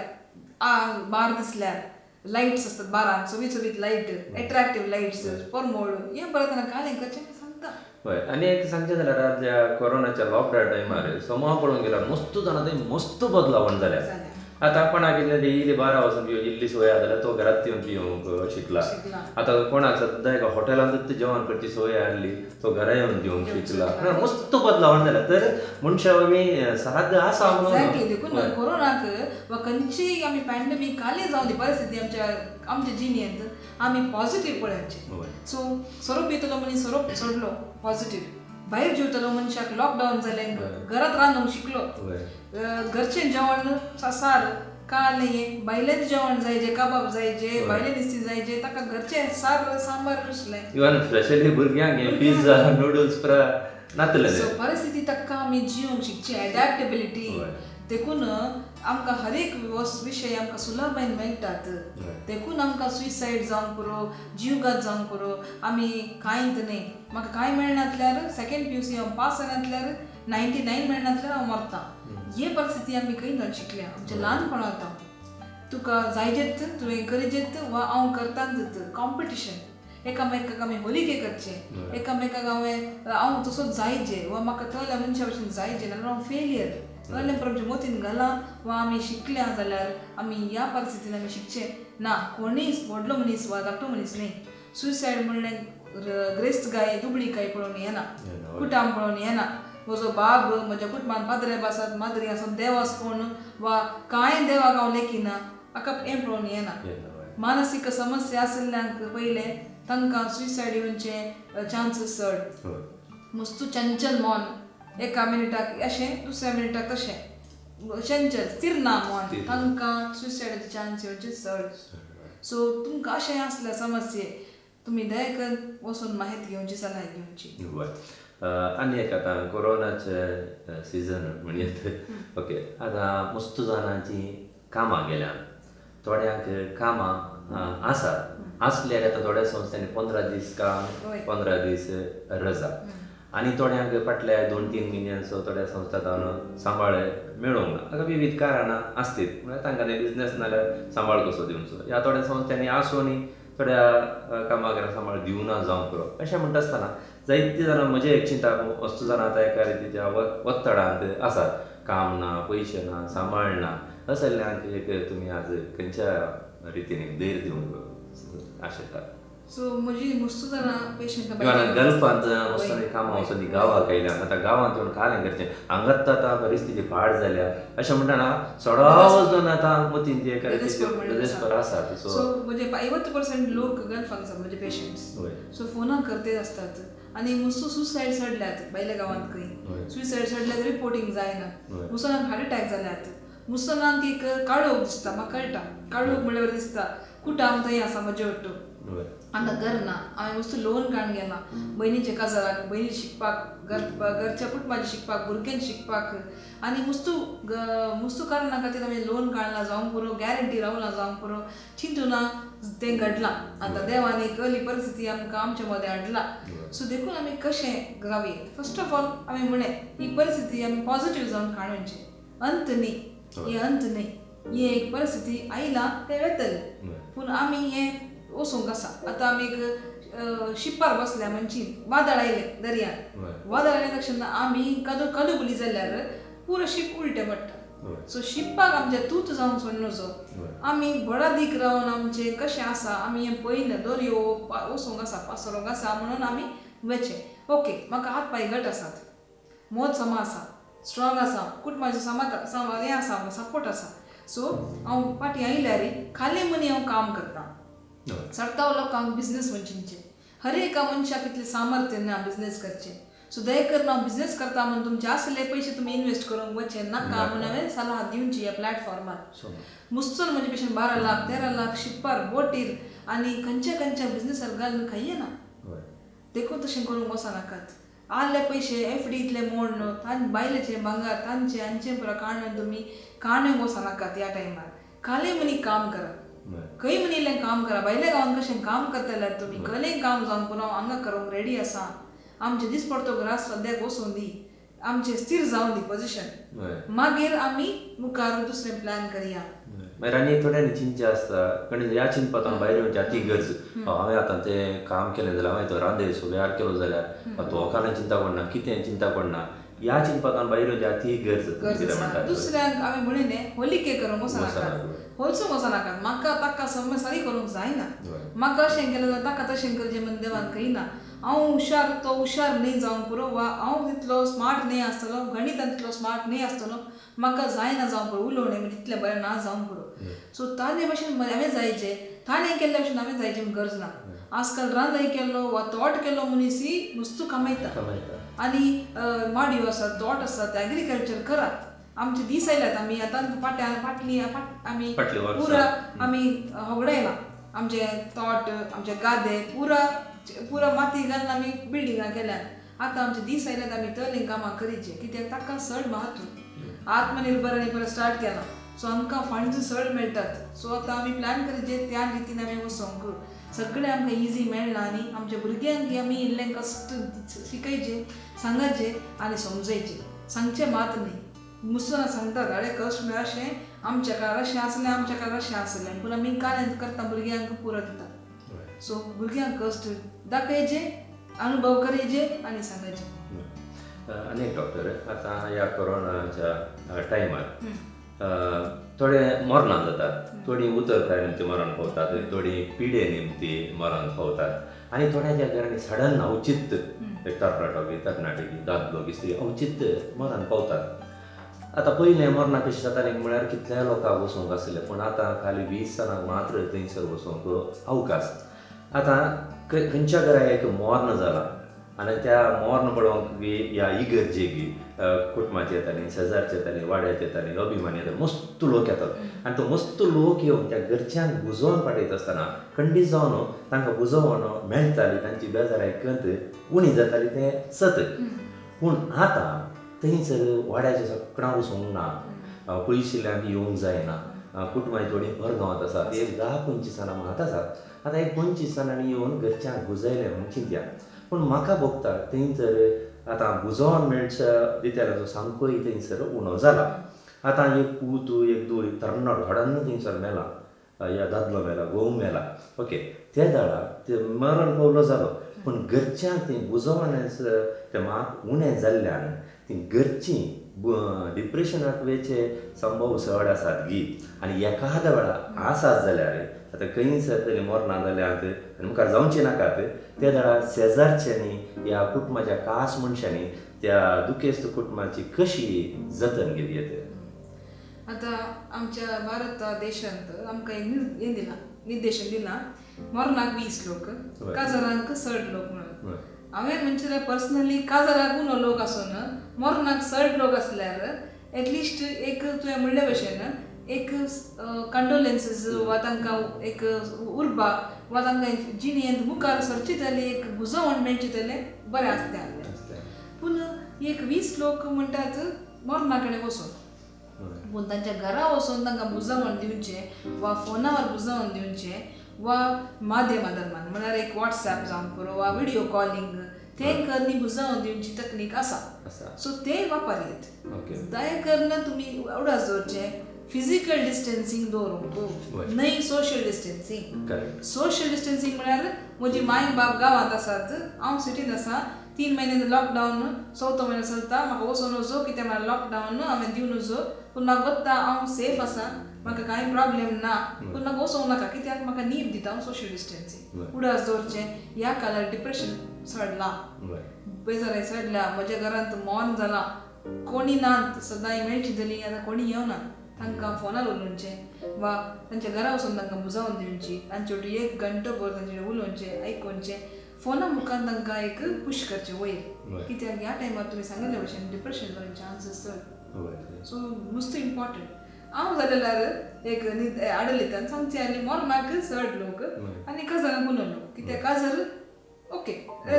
बार दिसल्यार, लायट्स आसतात बारांक सोबीत सोबीत लायट, एट्रॅक्टीव लायट्स, परमळ, हें पळयतना कालें करचें सांगता. हय, आनी एक सांगचें जाल्यार आज ह्या कोरोनाच्या लॉकडावन टायमार समूह पळोवंक गेल्यार मस्त जाणां थंय मस्त बदलावण जाल्या. आतां कोणाक इल्लें इल्ली बारा वचून पिवची इल्ली सोय आसा जाल्यार तो घरांत येवन पिवंक शिकला. आतां कोणाक सद्दां एका हॉटेलांतूच जेवण करची सोय आसली तो घरा येवन जेवंक शिकला. मस्त बदलावण जाल्या. तर मनशां आमी साध्य आसा म्हणून. एक्झॅक्टली, देखून कोरोनाक वा खंयचीय आमी पॅन्डेमीक काले जावं दी परिस्थिती आमच्या आमच्या जिणेंत आमी पॉझिटीव पळोवचें. सो सोरोप पितलो मनीस सोरोप सोडलो पॉझिटीव, भायर जेवतलो मनशाक लॉकडावन जालें घरांत रांदूंक शिकलो, घरचें जेवण सार कालें भायलेंच जेवण जायचे, कबाब जायचे, भायलें नुस्तें जायचे, ताका घरचें सार सांबार रुचलें. इवन स्पेशली भुरग्यांक पिझ्झा नुडल्स पुरा नातलें. सो परिस्थिती ताका आमी जिवंक शिकची, एडॅप्टेबिलिटी. देखून आमकां हर एक विशय आमकां सुलभायेन मेळटात, देखून आमकां सुसायड जावंक पुरो, जीवघात जावंक पुरो, आमी कांयच न्ही. म्हाका कांय मेळनासल्यार सेकेंड PUC हांव पास जायनासल्यार 99 मेळनासल्यार हांव मरता. हे परिस्थिती आमी खंय जावन शिकल्या आमच्या ल्हानपणांत. तुका जायजेत तुवें करीजेत वा हांव करतांच कॉम्पिटिशन, एकामेकाक आमी होलिके करचें, एकामेकाक हांवें हांव तसोच जायजे वा म्हाका तल्या मनशा भशेन जायजे, नाल्यार हांव फेलियर असलें आमच्या मोतीन घालां वा आमी शिकल्या जाल्यार आमी ह्या परिस्थितीन आमी शिकचें ना. कोणीय व्हडलो मनीस वा धाकटो मनीस न्ही, सुसायड म्हणलें ग्रेस्त गाय दुबळी गाय पळोवन येना, कुटाम पळोवन येना. म्हजो बाब म्हज्या कुटुंबान पाद्रे आसात, माद्री आसात, देव आसा कोण वा कांय देवाक हांव लेखिना हाका हें पळोवन येना. मानसीक समस्या आशिल्ल्यांक पयलें तांकां सुसायड येवचे चान्सीस चड. मस्तू चंचल मन, एका मिनटाक अशें दुसऱ्या मिनटाक तशें, चंचल स्थिर ना मन, तांकां सुसायडाचे चान्स येवचे चड. सो तुमकां अशें आसल्या समस्ये तुमी दयेकरून वचून माहिती घेवची, सलाह घेवची. आनी एक आतां कोरोनाचे सिजन म्हणयेत, ओके, आतां मस्त जाणांची कामां गेल्या, थोड्यांक कामां आसात, आसल्यार आतां थोड्या संस्थांनी 15 दीस काम, 15 दीस रजा, आनी थोड्यांक फाटल्या 2-3 म्हयन्यांचो थोड्या संस्थांत सांबाळ मेळोंक ना. हाका विविध कारणां आसतीत, म्हळ्यार तांकां बिजनेस नाल्यार सांबाळ कसो दिवचो, ह्या थोड्या संस्थांनी आसूनय थोड्या कामाक सांबाळ दिवना जावंक पुरो. अशें म्हणटा आसतना जायते जाणां म्हजें एक चिंता वस्तू जाणां आतां एका रितीच्या वत्तडांत आसात, काम ना, पयशे ना, सांबाळ ना, असल्यांक एक तुमी आज खंयच्या रितीन धैर्य दिवंक आशेतात? सो म्हजी मस्त जाणां पेशंट गल्फांत वचून कामां वचून गांवाक आयल्या, आतां गांवांत येवन कालें करचें, हांगाच आतां परिस्थिती पाड जाल्या अशें म्हणटना सडा वचून आतां मतीन जे देशभर आसात. सो म्हजे 50% लोक गल्फाक आसात म्हजे पेशंट्स. सो फोनां करतेच आसतात आनी मस्त सुसायड चडल्यात भायल्या गांवांत, खंय सुसायड चडल्यात रिपोर्टींग जायना, मुसलांक हार्ट अटॅक जाल्यात, मुसलमानांक एक काळोख दिसता, म्हाका कळटा, काळोख म्हणल्यार दिसता कुटाम थंय आसा म्हजे वट्टू, आमकां घर ना, हांवें वस्तू लोन काडून गेला भयणीच्या काजाराक, भयणी शिकपाक, घरच्या कुटुंबाचें शिकपाक, भुरग्यांक शिकपाक, आनी मुस्तू मुस्तू कारणा खातीर आमी लोन काडला जावंक पुरो, गॅरंटी रावला जावंक पुरो, चिंतूना तें घडलां. आतां देवान एक असली परिस्थिती आमकां आमच्या मदें हाडला. सो देखून आमी कशें जावये, फर्स्ट ऑफ ऑल आमी म्हणलें ही परिस्थिती आमी पॉझिटीव जावन काडूनची, अंत न्ही, हे अंत न्ही, ही एक परिस्थिती आयला तें वेतलें, पूण आमी हें वचूंक आसा. आतां आमी एक शिपार बसल्या म्हणजे वादळ आयलें दर्यान, वादळ आयलें तशें आमी कदबुली जाल्यार पुरो शीप उलटें पडटा. सो शिपाक आमच्या तूत जावन सोडनचो, आमी बडादीक रावन आमचें कशें आसा आमी हें पळयना, दर्यो वचूंक आसा, पासरोंक आसा म्हणून आमी वचें. ओके, म्हाका हात पांय घट आसात, मोत समा आसा, स्ट्रॉंग आसा, कुटुंबाचें समा हें आसा, सपोर्ट आसा. सो हांव फाटीं आयल्यार खाली मनी हांव काम करतां. चडताव लोकांक बिजनेस म्हणचे हर एका मनशाक इतलें सामर्थ्य ना बिजनेस करचें. सो दया करून हांव बिजनेस करता म्हणून तुमचे आसले पयशे तुमी इन्वेस्ट करूंक वचचे नाका म्हणून हांवें सलाह दिवची ह्या प्लॅटफॉर्मार. मुस्तून म्हजे भशेन 12 लाख 13 लाख शिप्पार बोटीर आनी खंयच्या खंयच्या बिजनेसार घालून खायना, देखून तशें करूंक वचनाकात. आसले पयशे एफडी इतले मोडून तांचे बायलेचे भांगर तांचे हांचे पुरो काडून तुमी काणूंक वचनाकात. ह्या टायमार खाली मनी काम करात, खंय म्हण इल्लें काम करा, भायल्या गांवांत कशें काम करतल्यार तुमी खंयलें काम जावंक पुरो हांव हांगा करूंक रेडी आसा. आमचे दिसपडतो ग्रास सद्याक वचूं दी, आमचें स्थीर जावं दी पोजिशन, मागीर आमी मुखार दुसरें प्लॅन करया. मागीर आनी थोड्यांनी चिंतचें आसता, कारण ह्या चिंतपाक भायर येवची अती गरज, हांवें आतां तें काम केलें जाल्यार, हांवें तो रांदे वेहार केलो जाल्यार तो कांय चिंता पडना, कितें चिंता पडना, ह्या चिंतपाक भायर येवची अती गरज. दुसऱ्यांक हांवें म्हणलें होलिके करूंक वचनाकात, होलसूंक वचनाकात, म्हाका ताका सारी करूंक जायना, म्हाका अशें केलें जाल्यार ताका तशें करचें म्हण देवान कहिना. हांव हुशार तो हुशार न्ही जावंक पुरो, वा हांव तितलो स्मार्ट न्ही आसतलो, गणितान तितलो स्मार्ट न्ही आसतलो, म्हाका जायना जावंक पुरो, उलोवणें म्हणजे तितलें बरें ना जावंक पुरो. सो ताजे भशेन हांवें जायचें, ताणें केल्ल्या भशेन हांवें जायचें म्हूण गरज ना. आजकाल रांदय केल्लो वा तोट केल्लो मनीसय नुस्तू कमयता, आनी माडयो आसात, तोट आसात, एग्रीकल्चर करात. आमचे दीस आयल्यात, आमी आतां फाटल्या फाटली आमी पुरा आमी होगडायला आमचे तोट, आमचे गादे पुरा पुरा माती घालून आमी बिल्डिंगां केल्यात. आतां आमचे दीस आयल्यात आमी तरेन कामां करीचे, कित्याक ताका चड म्हत्व. आत्मनिर्भर आनी परत स्टार्ट केलां, सो आमकां फंड्स चड मेळटात. सो आतां आमी प्लॅन करीचे त्या रितीन आमी वचोंक सगळें आमकां इजी मेळना, आनी आमच्या भुरग्यांक आमी इल्लें कश्ट शिकयचे, सांगाचें आनी समजयचें, सांगचें मात न्ही. मुसलमान सांगतात अरे कश्ट म्हळ्यार अशें आमच्या काळार अशें आसलें, आमच्या काळार अशें आसलें, पूण आमी कांय करता भुरग्यांक पुरो दिता. सो भुरग्यांक कश्ट दाखयचे, अनुभव करयचे आनी सांगायचे. आनी डॉक्टर, आतां ह्या कोरोनाच्या टायमार थोडे मरणां जातात, थोडीं उतरकाय निमती मरण पावतात, थोडीं पिडे निमती मरण पावतात, आनी थोड्यांच्या घरांनी सडन अवचित एक तरणाटो तरणाटी दादलो स्त्री अवचित मरण पावतात. आतां पयलें मरणां कशीं जातालीं म्हळ्यार कितल्या लोकांक वचूंक आसलें, पूण आतां खाली 20 जाणांक मात्र थंयसर वचूंक अवकाश. आतां खंयच्या घरा एक मर्ण जालां आनी त्या मर्ण पळोवंक बी ह्या इगर्जेक कुटुंबाचे येतालीं, शेजारचे येतालीं, वाड्याचे येतालीं, अभिमानी येताले, मस्त लोक येतात. आनी तो मस्त लोक येवन त्या घरच्यांक बुजोवन पाठयता आसतना खंडीत जावन तांकां बुजोवन मेळटाली, तांची बेजाराय कंत उणी जाताली तें सत. पूण आतां थंयसर वाड्याचे सगळ्यां वचूंक ना, पयशिल्ल्यान येवंक जायना, कुटुंबाची थोडीं परगांवांत आसात, एक 10-25 जाणां मात आसात. आतां एक 25 जाणांनी येवन घरच्यांक बुजयलें म्हूण चिंतया, पूण म्हाका भोगता थंयसर आतां बुजोवन मेळच्या दितेल्याचो सामकोय थंयसर उणो जाला. आतां एक पूत एक धूव एक तरणाटो थोड्यांनी थंयसर मेला, या दादलो मेला, घोव मेला, ओके, ते दाडा ते मरण पावलो जालो, पूण घरच्यांक ती बुजोवन ते मात उणें जाल्ल्यान ती घरचीं डिप्रेशनाक वेचे संभव चड आसात गी. आनी एखाद्या वेळा आसात जाल्यार आतां खंयसर तरी मरणां जाल्यात आनी मुखार जावचें नाकात, ते वेळार शेजारच्यांनी ह्या कुटुंबाच्या खास मनशांनी त्या दुखेस्त कुटुंबाची कशी जतन घेवं येता. आतां आमच्या भारत देशांत आमकां एक हें दिलां, निर्देशन दिलां, मरणाक 20 लोक, काजारांक चड लोक म्हणून. हांवें म्हणचे पर्सनली काजाराक उणो लोक आसून मरणाक चड लोक आसल्यार एटलिस्ट एक तुवें म्हणले भशेन एक कंडोलेन्सीस वा तांकां एक उर्बा वा तांकां जिणेंत मुखार सरचे जाल्यार एक बुजवण मेळची जाल्यार बरें आसता आसलें. पूण एक 20 लोक म्हणटात मरणा कडेन वचून, पूण तांच्या घरा वचून तांकां बुजवण दिवचें वा फोनावर बुजवण दिवचें वा माध्यमा दरम्यान म्हळ्यार एक वॉट्सॅप जावन पुरो वा विडियो कॉलिंग तें करनी बुजवण दिवची तकनीक आसा. सो तें वापरयत. दया करून तुमी उडास दवरचें फिजिकल डिस्टन्सिंग दवरूंक न्हय, सोशल डिस्टन्सिंग. सोशल डिस्टन्सिंग म्हळ्यार म्हजी माय बाप गांवांत आसात, हांव सिटींत आसा, 3 म्हयने लॉकडावन, 4थो म्हयनो चलता, म्हाका वचूं नजो कित्याक म्हळ्यार लॉकडावन हांवें दिवं नजो, पूण म्हाका वता हांव सेफ आसा, म्हाका कांय प्रॉब्लेम ना, पूण म्हाका वचूंक नाका कित्याक म्हाका नीब दिता हांव सोशल डिस्टन्सिंग. उडास दवरचें ह्या काळार डिप्रेशन चडलां, बेजाराय चडल्या, म्हज्या घरांत मौन जालां, कोणी ना सदांय मेळची जाली आतां कोणी येवना, तांकां फोनार उलोवचें वा तांच्या घरा वचून तांकां बुजावन दिवची, तांचे वटेन 1 घंटो भर तांचे कडेन उलोवचें, आयकोवचें, फोना मुखार तांकां एक पुश करचें वयर, कित्याक ह्या टायमार तुमी सांगिल्ले भशेन डिप्रेशन जावचे चान्सीस चड. सो मस्त इम्पॉर्टंट. हांव जाल्यार एक आडलितान सांगचें आनी मरणाक चड लोक आनी काजाराक उणो लोक, कित्याक काजार ओके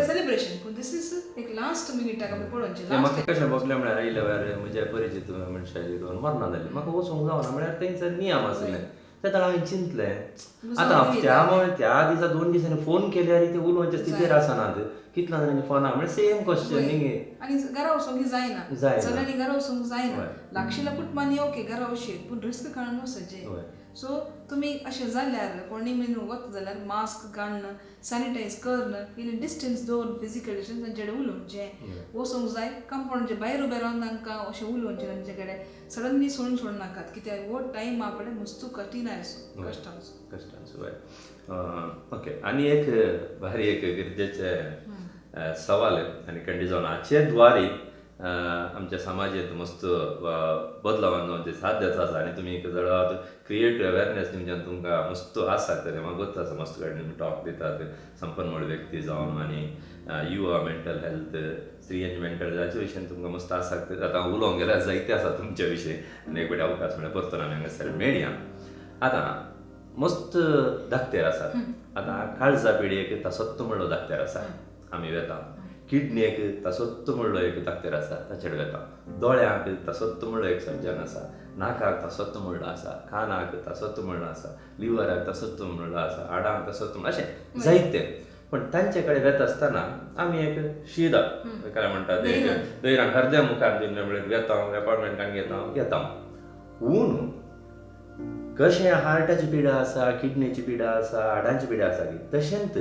सेलिब्रेशन, पूण दीस is एक लास्ट मिनिटाक आमी पळोवचें. म्हाका कशें भोगलें म्हळ्यार आयल्या वेळार म्हज्या परिचित मनशाची दोन मरणां जालीं, म्हाका वचूंक जावना म्हळ्यार तेंचो नियम आसले, तेन्ना हांवें चिंतलें आतां त्या त्या दिसा 2 दिसांनी फोन केल्यार ते उलोवचे स्थितीर आसनात, कितल्या जाणांनी फोनार म्हळ्यार सेम क्वेश्चन न्ही. आनी घरा वचूंक जायना, सगळ्यांनी घरा वचूंक जायना, लागशिल्ल्या कुटुंबांनी ओके घरा वचशे, पूण रिस्क काडून वचचें. सो तुमी अशें जाल्यार कोणी बीन वता जाल्यार मास्क घालून सॅनिटायज करून इल्लें डिस्टन्स दवरून फिजिकल डिस्टन्स तांचे कडेन उलोवचें, वचूंक जाय कंपावंडाच्या भायर उबें रावन तांकां अशें उलोवचें, तांचे कडेन सडनली सोडून सोडनाकात कित्याक हो टायम आहा पळय मस्तू कठीण आसो, कश्टांचो कश्टांचो. हय ओके. आनी एक भारी एक गरजेचें सवाल आनी कंडिशन हाचे द्वारे आमच्या समाजेंत मस्त बदलावान जावचें साध्यता आसा आनी तुमी एक जळात क्रिएट अवेरनेस तुमच्यान तुमकां मस्त आसा तर म्हाका गोत्त आसा, मस्त कडेन तुमी टॉक दितात संपन्न व्यक्ती जावन आनी युवा मेंटल हेल्थ, स्त्रियांची मेंटल हेल्थ हाचे विशयान तुमकां मस्त आसा. आतां उलोवंक गेल्यार जायते आसा तुमच्या विशय आनी एक फावटी अवकाश म्हळ्यार परतून आमी हांगासर मेळया. आतां मस्त धाकतेर आसात, आतां काळजा पिडयेक तसोच म्हणलो धाकतेर आसा आमी वेता, किडनेक तसोच म्हणलो एक दाक्तेर आसा ताचेर वेता, दोळ्यांक तसोच म्हणलो एक सर्जन आसा, नाकाक तसोच म्हणलो आसा, कानाक तसोच म्हणलो आसा, लिवराक तसोच म्हणलो आसा, हाडांक तसोच म्हणलो, अशें जायते. पूण तांचे कडेन वेता आसतना आमी एक शिदा काय म्हणटात एक धैर्यान हरद्या मुखार दिवन म्हळ्यार वेता, एपॉयंटमेंट काडून घेता घेता. पूण कशें हार्टाची पिडा आसा, किडनेची पिडा आसा, हाडांची पिडा आसा की तशेंच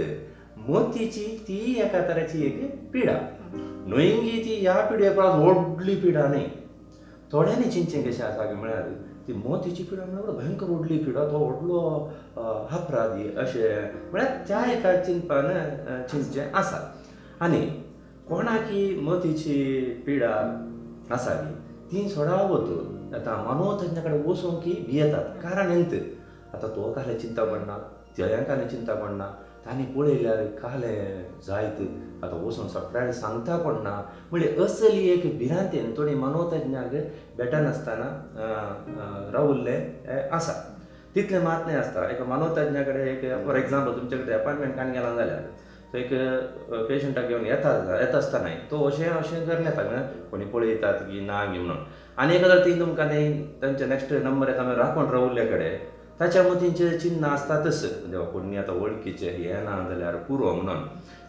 मोतीची ती एका तराची एक पिडा न्हय गी, ती ह्या पिडये परस व्हडली पिडा न्हय. थोड्यांनी चिंतचें कशें आसा की म्हळ्यार ती मोतीची पिडा म्हळ्यार भयंकर व्हडली पिडा, तो व्हडलो अपराधी अशें म्हळ्यार त्या एका चिंतपान चिंतचें आसा. आनी कोणाकी मोतीची पिडा आसा गी ती सोडावत आतां मनोतज्ञा कडेन वचूंक की भियेतात, कारण एंत आतां तो काले चिंता पडना, तें काले चिंता पडना, तांणी पळयल्यार कालें जायत आतां वचून सगळ्यांक सांगता कोण ना म्हणजे असली एक भिरांतेन थोडी मनोतज्ञाक भेटनासतना रावल्लें आसा. तितलें मात न्हय आसता एका मनोतज्ञा कडेन एक फॉर एग्जाम्पल तुमचे कडेन एपॉयंटमेंट काडून गेला जाल्यार तो एक पेशंटाक घेवन येता येता आसतनाय तो अशें अशें करून येता म्हळ्यार कोणी पळयतात की ना गी म्हणून, आनी एक गजाल ती तुमकां न्ही तांचे नेक्स्ट नंबर येता मागीर राखून रावल्ले कडेन ताच्या मतींचे चिन्ह आसतातच, देवा कोणी आतां वळखीचें हें ना जाल्यार पुरो म्हणून.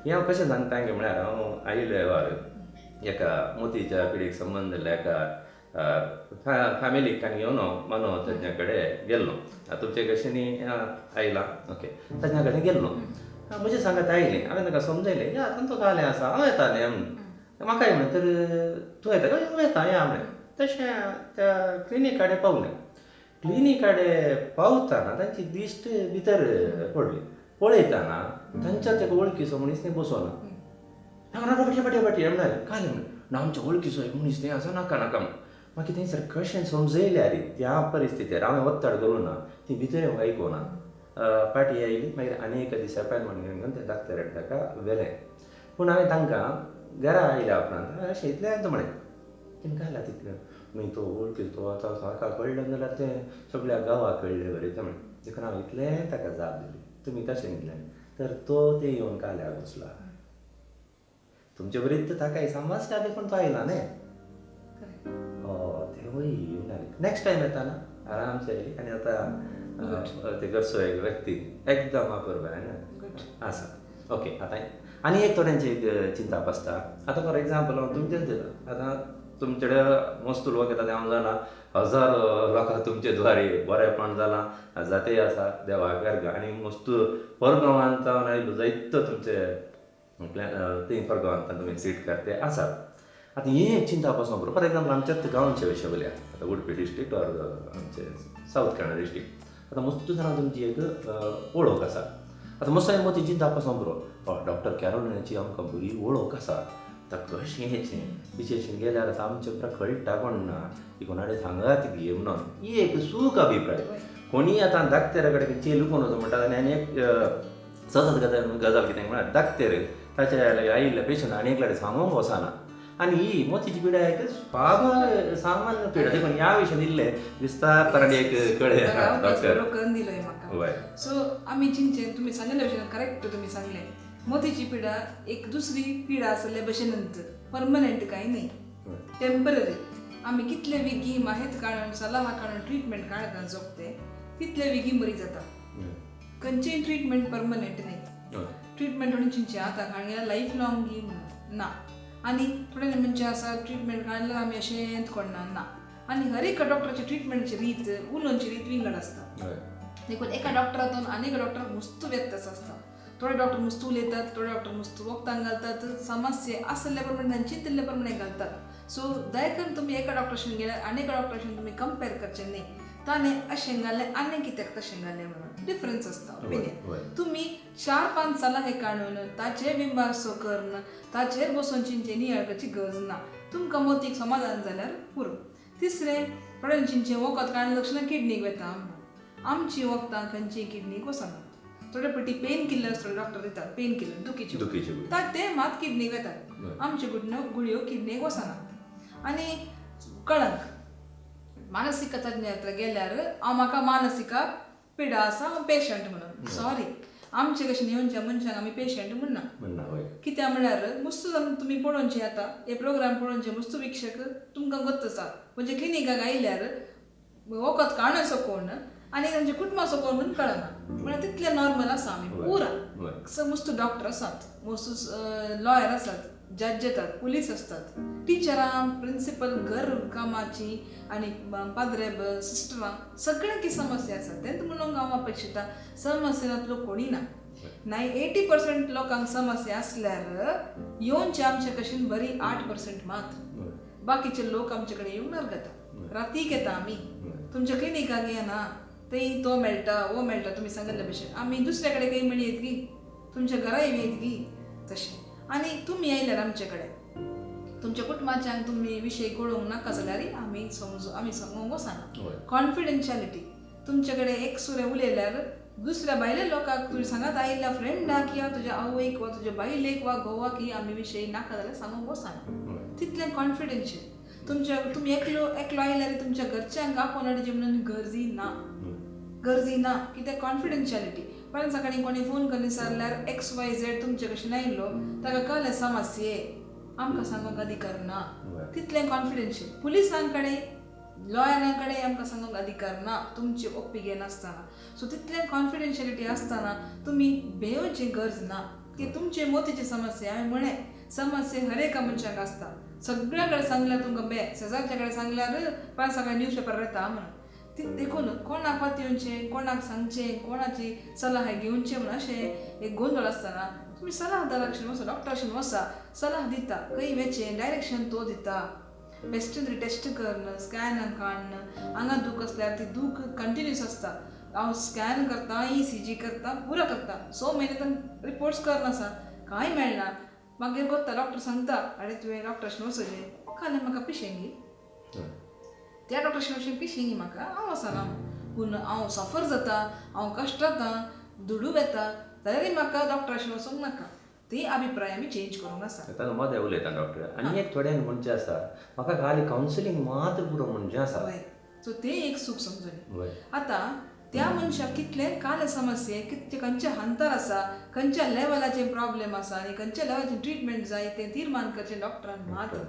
हें हांव कशें सांगता काय म्हळ्यार हांव आयिल्ले वेळार एका मोतीच्या पिडीक संबंद जाल्ल्या एका फॅमिलीक आनी घेवन हांव मनोतज्ञा कडेन गेल्लो. तुमचे कशें न्ही आयला ओके तज्ञा कडेन गेल्लो, म्हजें सांगात आयलें, हांवें ताका समजयलें या तांचो कालें आसा हांव येता न्ही म्हणून, म्हाकाय म्हणलें तर तूं येता काय हांव येता या म्हणलें. तशें त्या क्लिनीक कडेन पावलें, क्लिनीक कडेन पावतना तांची दिश्ट भितर पडली, पळयतना तांच्या तेका वळखीचो मनीस थंय बसोना. नाका फाटी फाटी फाटी म्हणलें कालें म्हणलें ना आमच्या वळखीचो एक मनीस थंय आसा नाका नाका म्हण. मागीर थंयसर कशें समजयल्यार त्या परिस्थितीर हांवें ओत्ताड करूं ना, ती भितर येवंक आयकुना. पाटी आयली मागीर आनी एका दिसा अपॉयंटमेंट घेवन त्या डाक्टरान ताका व्हेलें. पूण हांवें तांकां घरा आयल्या उपरांत अशें इतलें म्हणलें तेणें कांय तितलें मागीर तो वळखी तो आतां ताका कळ्ळें जाल्यार तें सगळ्या गांवाक कळ्ळें बरें तें म्हणलें. देखून हांव इतलें ताका जाप दिली, तुमी तशें न्हिदलें तर तो ते येवन काल्याक बसला तुमचे बरीच तर ताकाय समस्या देखून तो आयला न्ही. तेवूय येवन आयले नेक्स्ट टायम येता ना आरामसे आयली. आनी आतां ते घरचो एक व्यक्ती एकदम अपुरबाय आसा. ओके, आतां आनी एक थोड्यांची एक चिंताप आसता. आतां फॉर एग्जाम्पल हांव तुमचेंच दिता, आतां तुमचे कडेन मस्त लोक येता ते हांव जाणा, हजार लोकां तुमचे द्वारे बरेंपण जालां जातेय आसा देवाक अर्गां. आनी मस्त परगांवांत जावन आयलो जायतो तुमचे थंय परगांवांत तुमी सीट करते आसात. आतां हें एक चिंता पासून बरोबर, फॉर एग्जाम्पल आमच्याच गांवचे विशय उलया, आतां उडपी डिस्ट्रिक्ट ऑर आमचे सावथ कन्नडा डिस्ट्रिक्ट, आतां मस्त जाणां तुमची एक वळख आसा. आतां मस्त मोती चिंता पासून बरो डॉक्टर कॅरोलिनाची आमकां बरी वळख आसा, आतां कशें हेचें विशेश गेल्यार आतां आमचें पुरा कळटा कोण ना की कोणाडे सांगात गे म्हणून ही एक सूख अभिप्राय. कोणीय आतां दाक्तेरा कडेन चेलू कोण वचो म्हणटा आनी एक सतत गजाल कितें म्हळ्यार दाक्तेर ताच्या आयिल्ल्या पेशंट आनी एकल्या सांगूंक वचना. आनी ही मोतीची पिडा एक सामान्य पिडा, देखून ह्या विशयान इल्लें विस्तार एक कळ्ळें डॉक्टर करून दिलोय म्हाका. सो आमी चिंतचें तुमी सांगिल्ल्या भशेन करेक्ट तुमी सांगलें, मोतीची पिडा एक दुसरी पिडा आसल्या भशेन परमनंट कांय न्ही, टेंपररी. आमी कितले वेगीं माहेत काडून सलाह काडून ट्रिटमेंट काडटा जोगते तितले वेगीं बरी जाता. खंयचेय ट्रिटमेंट परमनंट न्ही. ट्रिटमेंट म्हणून चिंतचें आतां काडून गेल्यार लायफ लॉंग गी म्हणून ना. आनी थोडे म्हणचे आसा ट्रिटमेंट काडल्यार आमी अशेंच कोणना ना. आनी हर एका डॉक्टराची ट्रिटमेंटची रीत उलोवची रीत विंगड आसता. देखून एका डॉक्टरातून आनी एका डॉक्टराक मस्त व्यत्यास आसता. थोडे डॉक्टर मस्त उलयतात, थोडे डॉक्टर मस्त वखदां घालतात, समस्या आसल्या प्रमाणे तांची चिंतिल्ल्या प्रमाणे घालतात. सो दया करून तुमी एका डॉक्टराशीन गेल्यार आनी एका डॉक्टराशीन तुमी कंपेर करचें न्ही, ताणें अशें घालें आनी कित्याक तशें घालें म्हणून डिफरन्स आसता ओपिनियन. तुमी 4-5 सलाहे काडून ताचेर विमर्सो करून ताचेर बसून चिंचे नियाळ करची गरज ना. तुमकां मोतीक समाधान जाल्यार पुरो. तिसरें, थोड्यांनी चिंचें वखद काडून लक्षणां किडनीक वता म्हणून. आमचीं वखदां खंयची किडनीक वचनात. थोडे फावटी पेन किलर्स थोडे डॉक्टर दितात, पेन किलर दुखीच्यो, ते मात किडनीक वतात. आमच्यो गुळयो किडनीक वचनात. आनी कळंक मानसीक तज्ञ गेल्यार हांव म्हाका मानसिका पिडा आसा हांव पेशंट म्हणून, सॉरी आमचे कशें येवच्या मनशांक आमी पेशंट म्हणना. कित्याक म्हळ्यार मस्त तुमी पळोवचे आतां हे प्रोग्राम पळोवचे मस्त विक्षक तुमकां गोत्त आसा, म्हणजे क्लिनिकाक आयल्यार वखद काडचो कोण आनी तांच्या कुटुंबाचो कोण म्हणून कळना, म्हळ्यार तितले नॉर्मल आसा आमी पुरा. मस्त डॉक्टर आसात, मस्त लॉयर आसात, जज येतात, पुलीस आसतात, टिचरां, प्रिंसिपल, घर कामाची आनी पाद्रे सिस्टरां सगळ्यांकी समस्या आसा. तेंच म्हणून हांव अपेक्षिता समस्या लोक कोणी ना. 80% लोकांक समस्या आसल्यार येवचे आमचे कशीन बरी 8% मात, बाकीचे लोक आमचे कडेन येवंक नरगता. रातीक येता आमी तुमच्या क्लिनिकाक येना, थंय तो मेळटा वो मेळटा तुमी सांगिल्ले भशेन आमी दुसऱ्या कडेन खंय मेळयत गी, तुमच्या घरा येयत गी तशें. आनी तुमी आयल्यार आमचे कडेन तुमच्या कुटुंबाच्यांक तुमी विशय कळोवंक नाका जाल्यार आमी समजू आमी सांगूंक वचना. कॉन्फिडेन्शियलिटी, तुमचे कडेन एक सुरें उलयल्यार दुसऱ्या भायल्या लोकांक तुमी सांगात आयिल्ल्या फ्रेंडाक या तुज्या आवयक वा तुज्या बायलेक वा घोवाक ही आमी विशय नाका जाल्यार सांगूंक वचना. तितलें कॉन्फिडेन्शियल. तुमच्या तुमी एकलो एकलो आयल्यार तुमच्या घरच्यांक आपोवन हाडचें म्हणून गरजी ना, गरजी ना. कित्याक कॉन्फिडेन्शियलिटी. परत सकाळीं कोणी फोन करून विचारल्यार एक्स वाय झेड तुमचे कशें आयिल्लो ताका कळ्ळें समस्ये आमकां सांगूंक अधिकार ना. तितलें कॉन्फिडेन्शियल. पुलिसां कडेन लॉयरां कडेन आमकां सांगूंक अधिकार ना तुमची ओपी घेनासतना. सो तितलें कॉन्फिडेन्शियलिटी आसतना तुमी भेवची गरज ना की तुमचे मोतीची समस्या. हांवें म्हळें समस्या हर एका मनशाक आसता, सगळ्या कडेन सांगल्यार तुमकां बे शेजारच्या कडेन सांगल्यार पांच सकाळी न्यूज पेपर येता म्हणून. देखून कोणाक पातयेवचें, कोणाक सांगचें, कोणाची सलाह घेवचें म्हणून अशें एक गोंदळ आसतना तुमी सलाहदाराकशीन वचा, डॉक्टराशीन वचा, सलाह दिता खंय वचें डायरेक्शन तो दिता. बेश्टें टेस्ट करून स्कॅन काडून हांगा दूख आसल्यार ती दूख कंटिन्यूस आसता. हांव स्कॅन करता, ECG करता, पुरो करता, 6 म्हयने तर रिपोर्ट्स करना आसा, कांय मेळना. मागीर कोत्ता डॉक्टर सांगता आरे तुवें डॉक्टराशीन वचचें, काल म्हाका पिशेंगी त्या डॉक्टराशीन वचून पिशेंगी म्हाका हांव वचना, पूण हांव सफर जाता, हांव कश्ट जाता, दुडू वेता जाल्यारय म्हाका डॉक्टराशीन वचूंक नाका. ते अभिप्राय आमी चेंज करूंक आसा. ताका मदें उलयता डॉक्टर. आनी एक थोड्यांक म्हणचें आसा म्हाका खाली कावन्सिलींग मात्र पुरो म्हणचें आसा. हय, सो तें एक चूक समजुनी. आतां त्या मनशाक कितलें काल समस्ये कितले खंयच्या हंतार आसा, खंयच्या लेवलाचे प्रॉब्लेम आसा आनी खंयच्या लेवलाचें ट्रिटमेंट जाय तें तीर्मान करचें डॉक्टरान मात्र.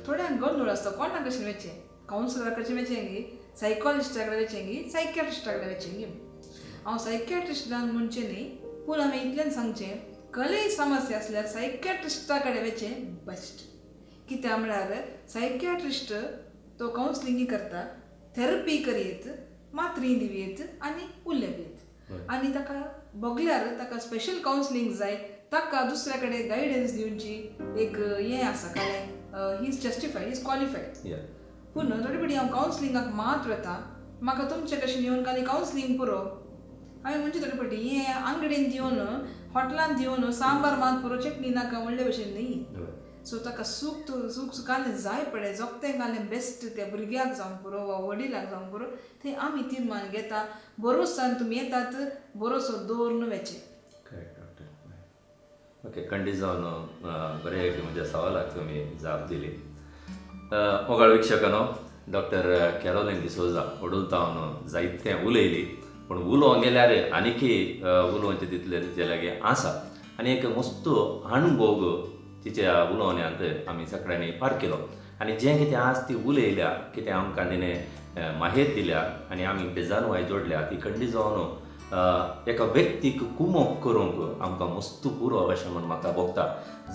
थोड्यांक गोंदळ आसता कोणा कशें वचें, कावन्सिलरा कडेन वचें गी, सायकोलॉजिस्टा कडेन वचें गी, सायकियाट्रिस्टा कडेन वचें गी. हांव सायकियाट्रिस्टान म्हणचें न्ही, पूण हांवें इतल्यान सांगचें कलेय समस्या आसल्यार सायकियाट्रिस्टा कडेन वचें बेस्ट. कित्याक म्हळ्यार सायकियाट्रिस्ट तो कावन्सिलिंगूय करता, थेरपी करयत, मात्री दिवयेत आनी उलयत आनी ताका भोगल्यार ताका स्पेशल कावन्सिलींग जाय, ताका दुसऱ्या कडेन गायडन्स दिवची एक हें आसा, कालें he is justified, he is qualified. पूण थोडे फावटी हांव कावन्सिलिंगाक मात वता, म्हाका तुमचे कशें येवन खाली कावन्सिलींग पुरो. हांवें म्हणचे थोडे फावटी हें आंगडींत येवन हॉटेलांत येवन सांबार मात पुरो चटणी नाका म्हणले भशेन न्ही. सो ताका सूख सूख कालें जाय पडलें जोगतें कालें बेस्ट त्या भुरग्याक जावंक पुरो वा वडिलाक जावंक पुरो तें आमी तीर्मान घेता. बरोसान तुमी येतात बरोसो दवरून वचें. Correct doctor. ओके, खंडीत जावन बरें म्हज्या सवालाक तुमी जाप दिली. मोगाळ वीक्षकांनो, डॉक्टर कॅरोलीन डिसोजा वडूल जायतें उलयली, पूण उलोवंक गेल्यार आनीकय उलोवचें तितलें तिचे लागीं आसा आनी एक मस्त अणभोग तिच्या उलोवण्यांत आमी सगळ्यांनी पारखिलो. आनी जें कितें आज ती उलयल्या, कितें आमकां तिणें माहेत दिल्या आनी आमी ते जाणवाय जोडल्या, ती खंडीत जावन एका व्यक्तीक कुमोक करूंक आमकां मस्त पुरो अशें म्हूण म्हाका भोगता.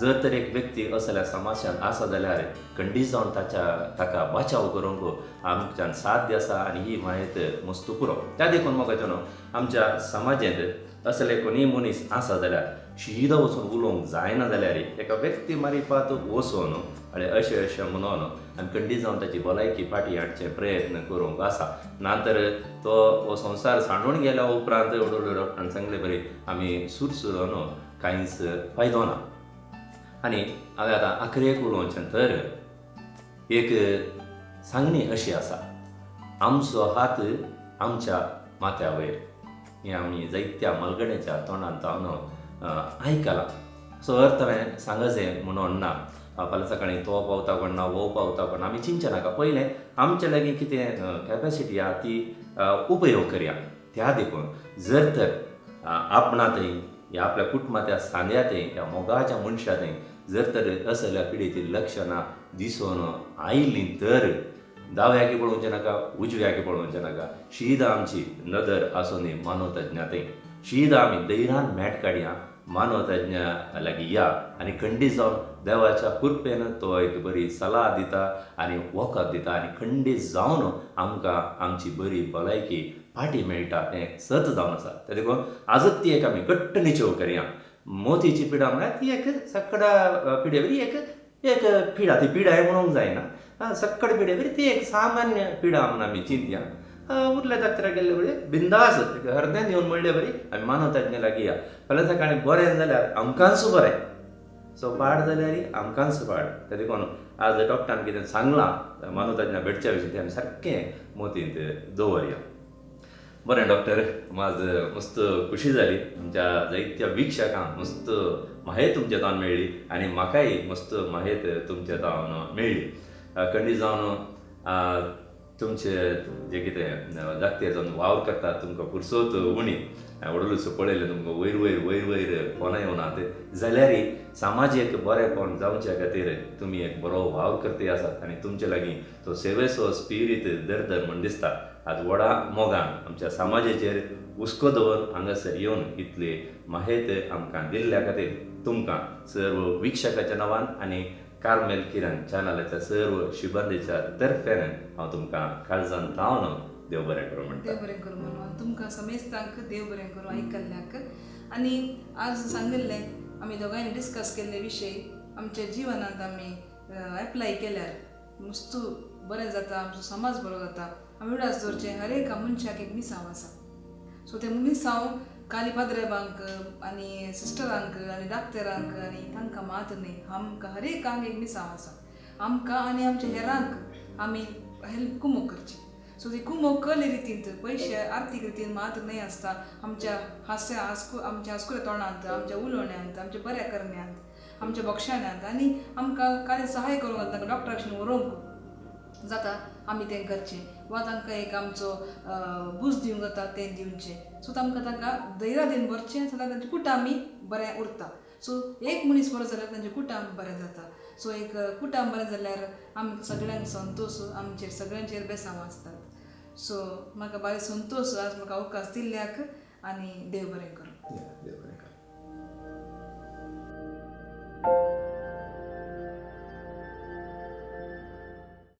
जर तर एक व्यक्ती असल्या समाजान आसा जाल्यार खंडीत जावन ताका बचाव करूंक आमच्यान साध्य आसा आनी ही म्हायत मस्त पुरो. त्या देखून म्हाका न्हू आमच्या समाजांत असले कोणीय मनीस आसा जाल्यार शिदा वचून उलोवंक जायना जाल्यार एका व्यक्ती मारिपात वचून आनी अशें अशें म्हणून आनी खंडीत जावन ताची भलायकी फाटीं हाडचे प्रयत्न करूंक आसा. ना तर तो हो संवसार सांडून गेल्या उपरांत व्हडलो डॉक्टरान सांगले बरी आमी सुरसुरो न्हू कांयच फायदो ना. आनी हांवें आतां आखरेक उलोवचें तर एक सांगणी अशी आसा, आमचो हात आमच्या माथ्या वयर हें आमी जायत्या मलगण्याच्या तोंडान तावन आयकलां. सो अर्थ हांवें सांगचें म्हणून ना फाल्यां सकाळीं तो पावता कोण ना वो पावता कोण आमी चिंतचें नाका. पयलें आमचे लागीं कितें कॅपेसिटी आहा ती उपयोग करया. त्या देखून जर तर आपणा थंय ह्या आपल्या कुटुंबाच्या सांद्या थंय ह्या मोगाच्या मनशा थंय जर तर असल्या पिडेची लक्षणां दिसून आयलीं तर दाव्याकी पळोवचें नाका, उजव्याकी पळोवचें नाका, शीदा आमची नदर आसून मानवतज्ञा थंय शीदा आमी धैर्यान मॅट काडया, मानवतज्ञा लागीं या आनी खंडीत जावन देवाच्या कृपेन तो एक बरी सलाह दिता आनी वखद दिता आनी खंडीत जावन आमकां आमची बरी भलायकी फाटीं मेळटा तें सत जावन आसा. ते देखून आजच ती एक आमी घट्ट निचेव करया. मोतीची पिडा म्हळ्यार ती एक सगळ्या पिडे बरी एक एक पिडा, ती पिडाय म्हणूंक जायना, सक्कड पिडे बरी ती एक सामान्य पिडा म्हणून आमी चिंतया. उरल्या दात्रा गेल्ले बरी बिंदास हरद्यान येवन म्हणले बरी आमी मानवतज्ञ लागीं या. फाल्यां सकाळीं बरें जाल्यार आमकांच बरें, सो पाड जाल्यार आमकांच पाड. ते देखून आज डॉक्टरान कितें सांगलां मानवतज्ञा भेटच्या विशीं तें आमी सारकें मोतींत दवरया. बरें डॉक्टर, आज मस्त खुशी जाली आमच्या जायत्या वीक्षकांक मस्त माहेत तुमच्या तावन मेळ्ळी आनी म्हाकाय मस्त माहेत तुमच्या तावन मेळ्ळी. खंडीत जावन तुमचे जे कितें जागतेर जावन वावर करतात तुमकां पुरसोत उणी व्हडलोसो पळयलें तुमकां वयर वयर वयर वयर फोनां येवनात जाल्यार समाजेक बरेंपण जावच्या खातीर तुमी एक बरो वावर करते आसात आनी तुमचे लागीं तो सेवेचो स्पिरीत दर दर म्हण दिसता. आज व्हडा मोगान आमच्या समाजाचेर हुस्को दवरून हांगासर येवन इतली माहेत आमकां दिल्ल्या खातीर तुमकां सर्व वीक्षकाच्या नांवान आनी कार्मेल किरण चॅनलाच्या सर्व शिबंदीच्या तर्फेन हांव तुमकां काळजान तावन देव बरें करूं म्हणटा. देव बरें करूं म्हणून तुमकां समेस्तांक देव बरें करूं आयकल्ल्याक. आनी आज सांगिल्लें आमी दोगांयनी डिस्कस केल्ले विशय आमच्या जिवनांत आमी एप्लाय केल्यार मस्तू बरें जाता, आमचो समाज बरो जाता. आमी उडास दवरचें हर एका मनशाक एक मिसांव आसा, सो तें मिसांव काली पाद्रेबांक आनी सिस्टरांक आनी डाक्टरांक आनी तांकां मात न्ही, आमकां हर एकांक एक मिसांव आसा. आमकां आनी आमच्या हेरांक आमी हेल्प कुमोक करची. सो ती कुमोक रितींत पयशे आर्थीक रितीन मात्र न्हय आसता, आमच्या हास्य हास्कु आमच्या हांसकुऱ्या तोंडांत, आमच्या उलोवण्यांत, आमच्या बऱ्या करण्यांत, आमच्या बक्षाण्यांत आनी आमकां कांय सहाय करूंक तांकां डॉक्टराक व्हरूंक जाता आमी तें करचें, वा तांकां एक आमचो बूज दिवंक जाता तें दिवचें. सो तांकां तांकां धैर्य दिवन भरचें सो तांचें कुटाम बरें उरता. सो एक मनीस बरो जाल्यार तांचें कुटाम बरें जाता. सो एक कुटाम बरें जाल्यार आमकां सगळ्यांक संतोश, आमचेर सगळ्यांचेर बेसांव आसतात. सो म्हाका बारी संतोश आज म्हाका अवकाश दिल्ल्याक आनी देव बरें करूं. देव बरें.